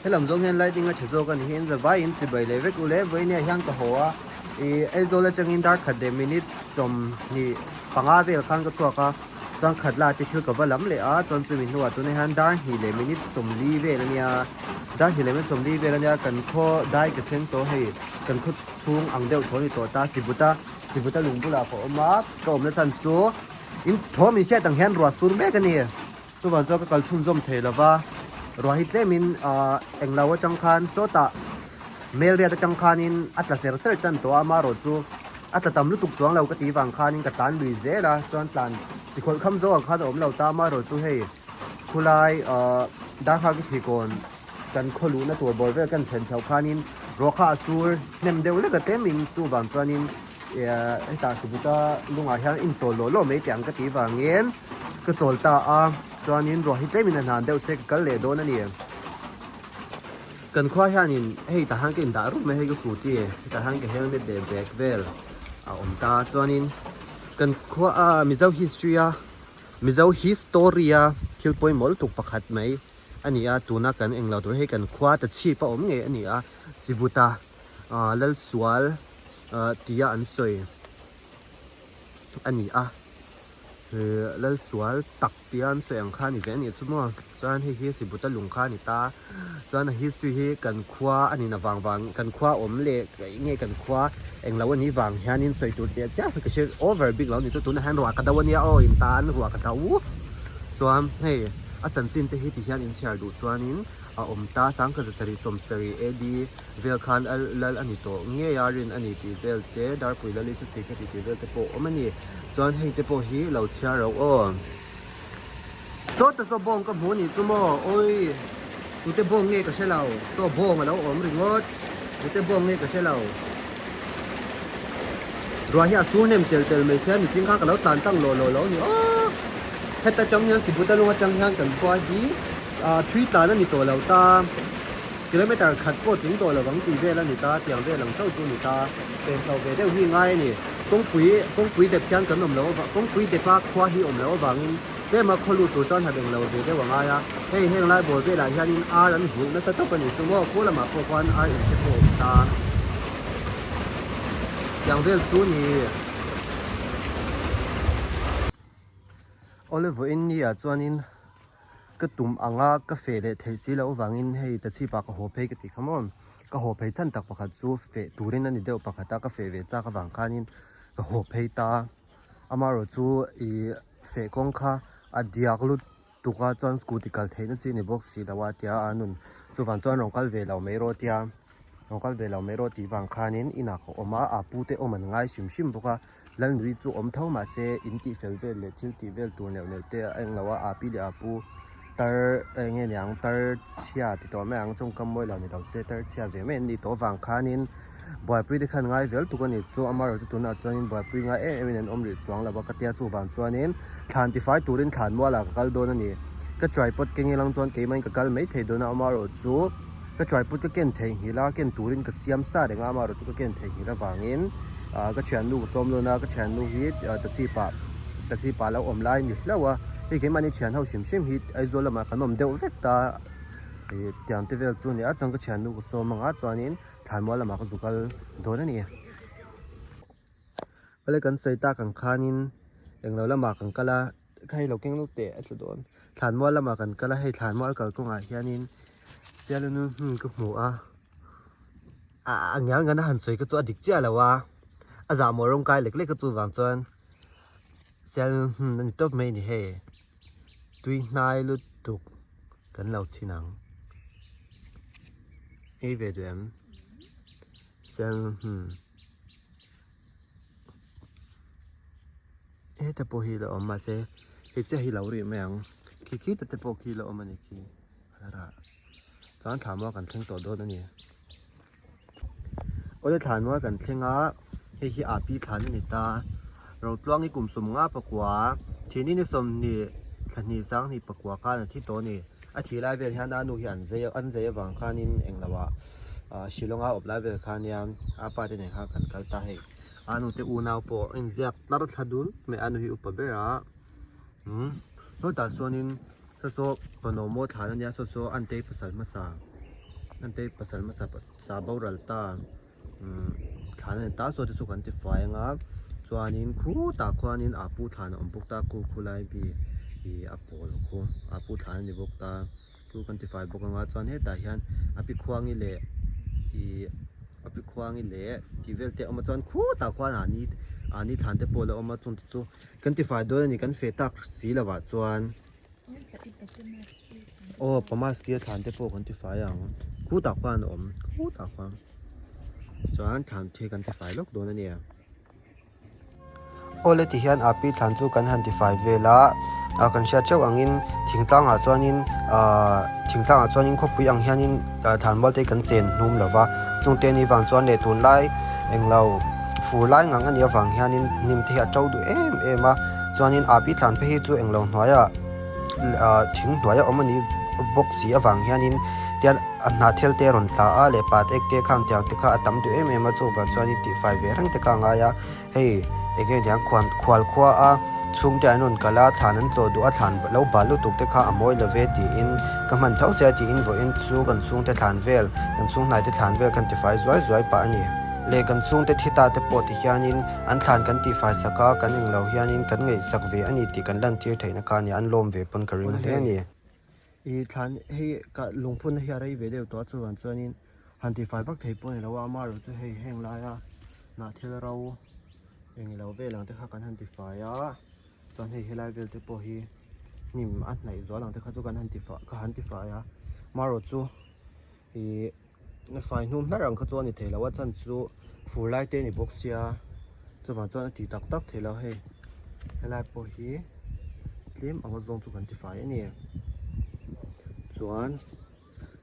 Helam zawng hian lighting a tha zawk a ni hi, in zavai in chibai leh vek ule, vawinia hian ka haw a, ih Aizawl atangin dar khat leh minute 25 vel khan ka chhuak a, chuan khat la te thil ka va lam leh a, chuan chumi hnuah tunah hian dar hnih leh minute 40 vel a nia, dar hnih leh minute 40 vel a nia, kan khaw dai ka thleng tawh hei, kan khaw chhung ang deuh thaw a ni tawh ta, Sibuta, Sibuta lung bulah ka awm a, ka awmna chhan chu in thawm inhriat ang hian ruah sur mek a ni. Chuvang chuan ka kal chhunzawm thei lo va, ruah hi tlemin ahh englo atang khan sawtah Melriat atang khanin a tla ser ser tan tawh a, amaherawh chu a tla tam lutuk chuang lo ka tih vang khanin ka tlan lui zel a, chuan tlan tikhawlh kham zawk ang khan a awm lo ta, amaherawh chu hei khulai ahh Darkhak i thikawn kan khaw luhna tur bawr vel kan thlen chhoh khanin ruah kha a sur hnem deuh lek a tlemin chuvang chuanin Hetah Sibuta lungah hian inchawl lawh lawh mai teh ang ka tih vangin ka chawl ta a, chuanin ruah hi tlemin a hnan deuh se ka kal leh dawn a ni. Kan khua hianin hei tah hian ka indah rup mai hei ka scooty hetah hian ka helmet leh bag vel a awm ta, chuanin kan khua a Mizo history a Mizo history a thil pawimawh lutuk pakhat mai a ni a, tuna kan englo tur hei kan khua ta chhip a awm ngei a ni a, Sibuta Lalsual tia an sawi a ni a, Lalsual tak tia an sawi ang kha a ni ve a nih chu maw, chuan hei hi Sibuta lung kha a ni ta, chuan a history hi kan khua a nin avang vang kan khua awm leh nge kan khua englo a nih vang hianin sawi tur teh chiah ka hre over bik lo a ni chu, tunah hian ruah ka do a nia aw in tan ruah ka do chuan hei a chanchin te hi ti hian inchhiar duh chuanin a awm ta, sangkhat zasarih sawmsarih AD. Vel khan a lal a ni tawh ngei a rin a ni tih vel te, Darpui lal i chuti kha ti tih vel te pawh awm a ni. Chuan heng te pawh hi lo chhiar ro aw. Sawta saw bawng ka hmu nih chu maw? Awii tute bawng nge ka hre lo. Saw bawng a lo awm ringawt. Tute bawng nge ka hre lo. Ruah hi a sur hnem tel tel mai sia niching kha ka lo tlan tang lawh lawh lo a ni aw. Heta tang hian Sibuta lung atang hian kan khua hi thui tlan a ni tawh lo ta. Kilometer khat pawh tling tawh lovang tih vel a ni ta, tiang vel ang chauh chu a ni ta. Pen chho ve deuh hi ngai a ni. Kawngpui, kawngpui dep hian kan awm loh avang, kawngpui depa khua hi awm loh avangin tlema khaw lut tur chuan han eng lo ve deuh a ngai a. Hei heng lai bawr velah hianin ar an vulh nasa tawp a ni chu maw, khu lamah pawh khuan ar in te pawh a awm ta. Tiang vel chu ni. Awle vawiin ni ah chuanin. Ka tum anga ka feh leh theih si loh avangin hei ta chhipah ka haw phei ka ti kha maw? Ka haw phei chhan tak pakhat chu feh turin a ni deuh pakhat a, ka feh ve chak avang khanin ka haw phei ta a. Amaherawh chu ih feh kawng kha a diak lut tuk a chuan scooty kal theihna chi a ni bawk si lo a tia a nun chuvang chuan rawn kal ve lo mai rawh tia rawn kal ve lo mai rawh tih vang khanin inah ka awm a, a pute awm an ngai hrim hrim bawk a. Lalnui chu awm tho mahse in tih fel vel leh thil tih vel tur neuh neuh te a eng lo a, a pi leh a pu tar eng nge niang tar chhia ti tawh mai ang tawngkam mawi lo ni lo se tar chhia ve mai an nih tawh avang khanin buaipui te khan ngai vel tuk a ni chu amaherawh chu tunah chuanin buaipui ngai em em in an awm rih chuang lo a ka tia chuvang chuanin thlan tifai turin thlan mualah ka kal dawn a ni ka tripod keng ilang chuan keimah in ka kal mai thei dawn a amaherawh chu Ka tripod ka ken theihnghilh a, ken turin ka siam sa reng a, amaherawh chu ka ken theihnghilh avangin ah ka thiannu ka sawm dawn a, ka thiannu hi ta chhipah ta chhipah lo awm lai a ni hlauh a, hei keimahni thian ho hrim hrim hi Aizawl lamah kan awm deuh vek ta ih tiang te vel chu a ni a, chuan ka thiannu ka sawm ang a chuanin thlanmual lamah ka zu kal dawn a ni. Awle kan sawi tak ang khanin englo lamah kan kal a. Kha hei lo keng lo teh a tlu dawn. Thlanmual lamah kan kal a, hei thlanmual kalkawngah hianin Sialanu hmun ka hmu a, a ngial ngana han sawi kha chu a dik chiah lo a, a zahmawh rawng kai lek lek a chuvang chuan Sialanu hmun a ni tawp mai a ni hei, tui hnai lutuk kan lo chhin ang. Ei ve duh em? Sialanu hmun. Heta pawh hi la awm mahse hei chiah hi lo rih mai ang khi khi te pawh khi la awm a ni khi a la rah chuan thlanmual kan thleng tawh dawn a ni awle thlanmual kan thleng a hei hi a pi thlan a ni ta Rotluangi kum 50 pakua thini ni 20 thla hnih 20 pakua khan a thi tawh a ni a thih lai vel hian a nu hi an zai an zai avang khanin englo ah Shillong a awp lai vel khan hian a pa te nen khan kan kal ta hei. A nute unau pawh a inziak tlar thla dul mai a, a nu hi upa ber a umm sawtah chuanin saw saw fano maw thlan a nia saw saw an tei pasal hmasa. Antei pasal hmasa sa boral ta umm thlan a ni ta saw te chu kan ti fai anga chuanin khutah khuanin a pu thlan a awm bawk ta khu khulai mi ih a pawl khu a pu thlan a ni bawk ta chu kan ti fai bawk anga chuan hetah hian a pi khuangi leh ih a pi khuangi leh tih vel te a awm a chuan khutah khuan a ni a ni thlan te pawh a la awm a chung te chu kan ti fai dawn a ni kan feh tak si lovah chuan. Aw pamaski a thlan te pawh kan ti fai ang khutah khuan a awm khutah khuan chuan thlan te kan ti fai lawk dawn a nia. Awle ti hian api thlan chu kan han ti fai vel a ah kan hriat theuh angin thingtlang ah chuanin ah thingtlang ah chuanin khawpui ang hianin thlan mual te hi kan chen hnum lo va chungte ni vang chuan leh tunlai englo fur lai ngang a nih avang hianin hnim te hi a to duh em em a. Chuanin api tlan phei hi chu englo hnuaiah ah thing hnuaia awm a nih bawk si avang hianin tian a hnah thel te a rawn tla a leh pat ek te khang tiang te kha a tam duh em em a chuvang chuanin tihfai ve reng te kha a ngai a hei eng nge niang khuan khual khua a chhungte an rawn kal a thlan an tlawh duh a thlan lo bal lutuk te kha a mawi lo ve tiin ka hman tho sia tiin vawiin chu kan chhungte thlan vel kan chhung hnaite thlan vel kan tifai zuai zuai pah a ni. Leh kan chhungte thi ta te pawh ti hianin An thlan kan tihfai sak a, kan englo hianin kan ngaihsak ve a ni tih kan lantir theihna kha a ni, an lawm ve pawn ka ring hle a ni. I thlan hei ka lungphunna hi a rei ve deuh tawh a, chuvang chuanin han tihfai vak thei pawh a ni lo a, amaherawh chu hei heng laia hnah thil ro englo vel ang te kha kan han tifai a, chuan hei helai vel te pawh hi hnim a hnaih zual ang te kha chu kan han tifai ka han tifai a, amaherawh chu ih. Fai hnum hlar ang kha chu a ni thei lo a chhan chu fur lai te a ni bawk sia chuvang chuan a tih tak tak thei lo hei helai pawh hi tlem anga zawng chu kan ti fai a ni chuan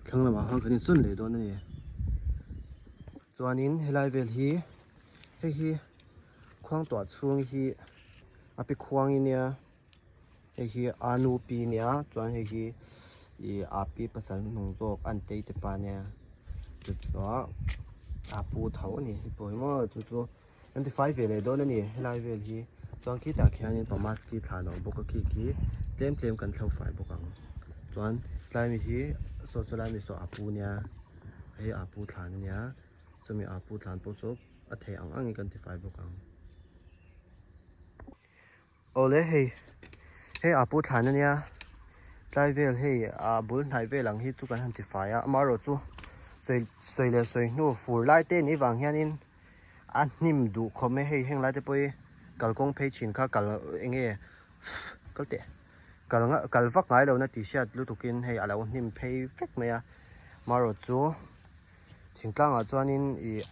thlang lamah khan kan insawn leh dawn a ni chuanin helai vel hi hei hi khuang tuah chhung hi a pi khuang i nia. Hei hi a nu pi nia chuan hei hi ih a pi pasal hnung zawk an tei te pa nia chu chuan a pu tho a ni hei pawh hi maw chu chu an ti fai ve leh dawn a ni helai vel hi chuan khitah khianin pamaski thlan a awm bawk a khi khi tlem tlem kan thlo fai bawk ang chuan tlai mi hi saw saw lai mi saw a pu nia hei a pu thlan a nia chumi a pu thlan pawh chu a theih ang angin kan ti fai bawk ang. Awle hei hei a pu thlan ania tlai vel hei a bul hnai vel ang hi chu kan han ti fai a amaherawh chu sawi sawi leh sawi hnu fur lai te anih vang hianin a hnim duh khawp mai hei heng lai te pawh hi kalkawng phei thin kha kal eng nge kal teh kal kal vak ngai lo na tih hriat lutukin hei a lo hnim phei vek mai a amaherawh chu. Thingtlangah chuanin ih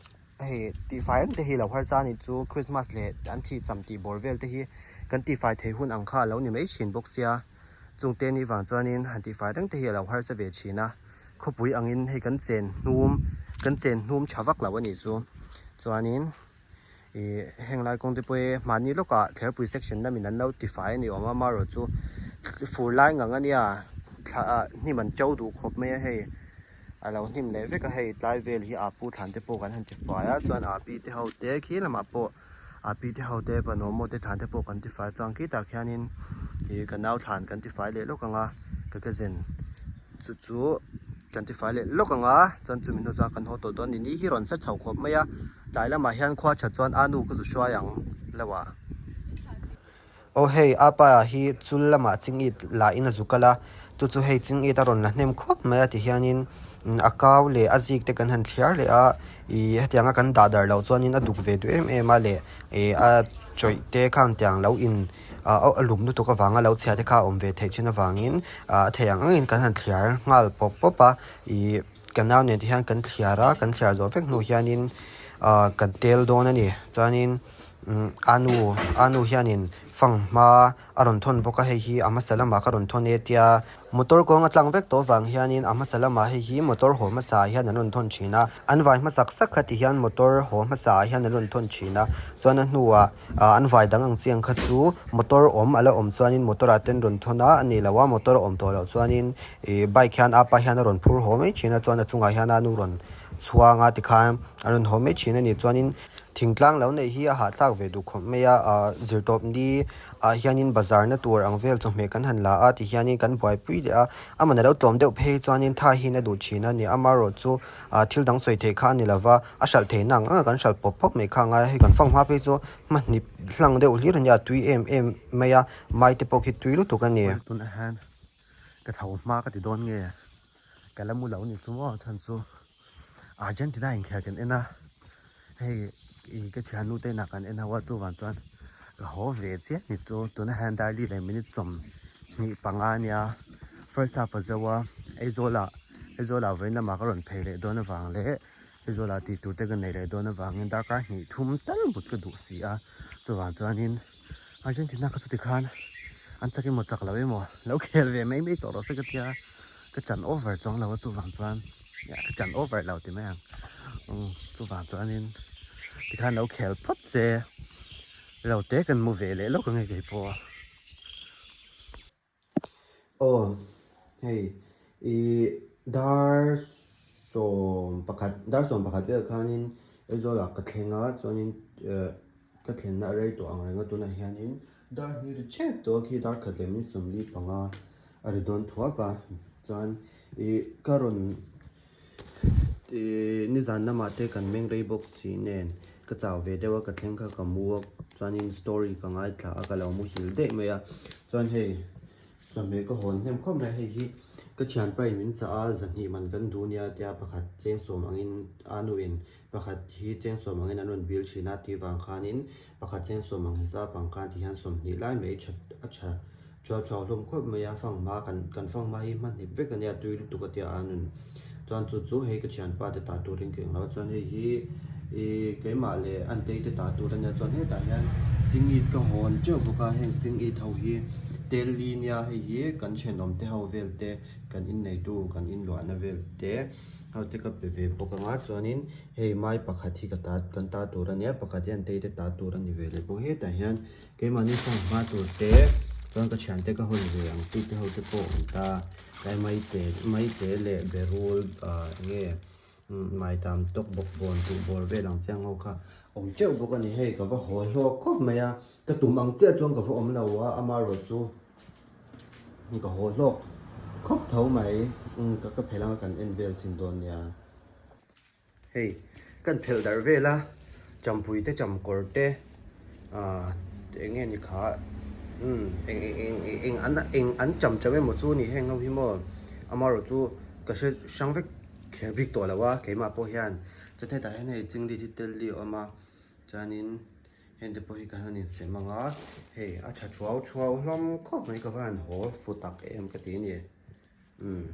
hei tihfai reng te hi lo harsa a ni chu Christmas leh an thih cham tih bawr vel te hi kan tihfai thei hun ang kha a lo ni mai thin bawk sia chungte ni vang chuanin han tihfai reng te hi a lo harsa ve thin a khawpui angin hei kan chen hnum kan chen hnum tha vak lo a nih chu chuanin ih heng lai kawng te pawh hi mahni lawkah thlerpui section lamin an lo tifai a ni awm a amaherawh chu fur lai ngang a nia thla ah hnim an to duh khawp mai a hei. A lo hnim leh vek a hei tlai vel hi aa pu thlan te pawh kan han ti fai a chuan aa pi te ho te khi lamah pawh aa pi te ho te panomaw te thlan te pawh kan ti fai chuan khitah khianin ih ka nau thlan kan ti fai leh lawk ang a ka cousin chu chu kan ti fai leh lawk ang a chuan chumi hnu chuan kan haw tawh dawn a ni ni hi rawn set chho khawp mai a tlai lamah hian khua that chuan aa nu ka zu hruai ang lo ah. Aw hei, a pa hi chul lamah chingit la in a zu kal a, chu chu hei chingit a rawn la hnem khawp mai a ti hianin a kau leh a zik te kan han thliar leh a, ih hetianga kan dah darh loh chuanin a duk ve duh em em a leh ih a chawih te khan tiang lo in a lum lutuk avanga lo chhia te kha a awm ve theih thin avangin a theih ang angin kan han thliar nghal pawp pawp a ih ka nau nen te hian kan thliar a, kan thliar zawh vek hnu hianin ah kan tel dawn a ni chuanin. A nu a nu hianin fanghma a rawn thawn bawk a hei hi a hmasa lamah ka rawn thawn e tia motor kawng a tlang vek tawh avang hianin a hmasa lamah hei hi motor haw hmasa ah hian an rawn thawn thin a an vai hmasak sak kha ti hian motor haw hmasa ah hian an rawn thawn thin a chuan a hnuah ah an vai dang ang chiang kha chu motor awm a la awm chuanin motor ah te an rawn thawn a a ni lo a motor a awm tawh loh chuanin ih bike hian apa hian a rawn phur haw mai thin a chuan a chungah hian a nu rawn chhuang a tikhan a rawn haw mai thin a ni chuanin. Thingtlang lo neih hi a hahthlak ve duh khawp mai a, ah zirtawp ni ah hianin bazar na tur ang vel chawhmeh kan han la a tihianin kan buaipui leh a, a man alo tlawm deuh phei chuanin tha hian a duh thin a ni. Amaherawh chu ah thil dang sawi theih kha a ni lova, a hralh theihna ang anga kan hralh pawp pawp mai kha a ngai a, hei kan fang hma phei chu hmahnip hlang deuh hlir a nia, a tui em em mai a, mai te pawh khi tui lutuk a ni. Tunah hian ka tho hma ka ti dawn nge ka la mu lo ni chu maw chhan chu Argentina inkhel kan en a hei ih ka thiannu te inah kan en ho a chuvang chuan ka haw ve chiah ni chu tunah hian darli leh minute 25 a nia first half a zo a Aizawl ah Aizawl ah vawiin lamah ka rawn phei leh dawn avang leh Aizawl ah tih tur te ka nei leh dawn avangin darkar hnih thum tal but ka duh si a chuvang chuanin. Argentina kha chuti khan an chak emaw chak lo emaw lo khel ve mai mai tawh rawh se ka tia ka chan over chuang lo a chuvang chuan ka chan over lo ti mai ang umm chuvang chuanin tikhan lo khel phawt se lo te kan mu ve leh lawk ange kei pawh. Aw hei ih dar 11 dar 11 vel khanin Aizawl ah ka thleng a chuanin eh ka thlenna a rei tawh ang reng a tunah hianin dar hnih ri chep tawh a khi dar khat leh min 45 a ri dawn thuak a chuan ih ka rawn Ihh nizan lamah te kan meng rei bawk si nen ka chau ve deuh a ka thleng kha ka mu a chuanin story ka ngaithla a ka lo muhil daih mai a chuan hei chawhmeh ka hawn hnem khawp mai a hei hi ka thianpa in min chah a zahnih man kan duh nia tia pakhat cheng sawm angin a nu in pakhat hi cheng sawm angin an rawn bil thin a tih vang khanin Pakhat cheng sawm ang hisap ang khan ti hian 20 lai mai tha a tha thuau thuau hlawm khawp mai a fanghma kan kan fanghma hi hmanhnip vek ania tui lutuk a tia a nun chuan chu chu hei ka thianpa te tah turin ka englo a chuan hei hi ih keimah leh antei te tah tur ania chuan hetah hian chingit ka hawn teuh bawk a heng chingit ho hi tel li nia hei hi kan thenawm te ho vel te kan inneitu kan inluahna vel te ho te ka pe ve bawk anga chuanin. Hei mai pakhat hi ka ta kan ta tur a nia pakhat hian tei te ta tur a ni ve leh bawk hetah hian keimahni phone hma tur te chuan ka thiante ka hawn ve ang chi te ho te pawh a awm ta tlai mai te mai te leh berul ah enge maitam tawk bawk bawn tih bawr vel ang chiang ho kha awm teuh bawk a ni hei ka va haw hlawk khawp mai a ka tum ang chiah chuan ka va awm lo a amaherawhchu ka haw hlawk khawp tho mai ka ka phelh anga kan en vel chhin dawn nia. Hei kan phelh darh vel a champui te chamkawr te ah eng nge ni kha umm eng eng eng eng an eng an cham cham emaw chu ni heng ho hi maw amaherawh chu ka hre hrang vek kher bik tawh lo a keimah pawh hian chuan hetah hian hei chingli hi tel li a awm a chuanin heng te pawh hi kan han insem ang a hei a tha thuau thuau hlawm khawp mai ka va han haw fu tak em ka ti a ni umm.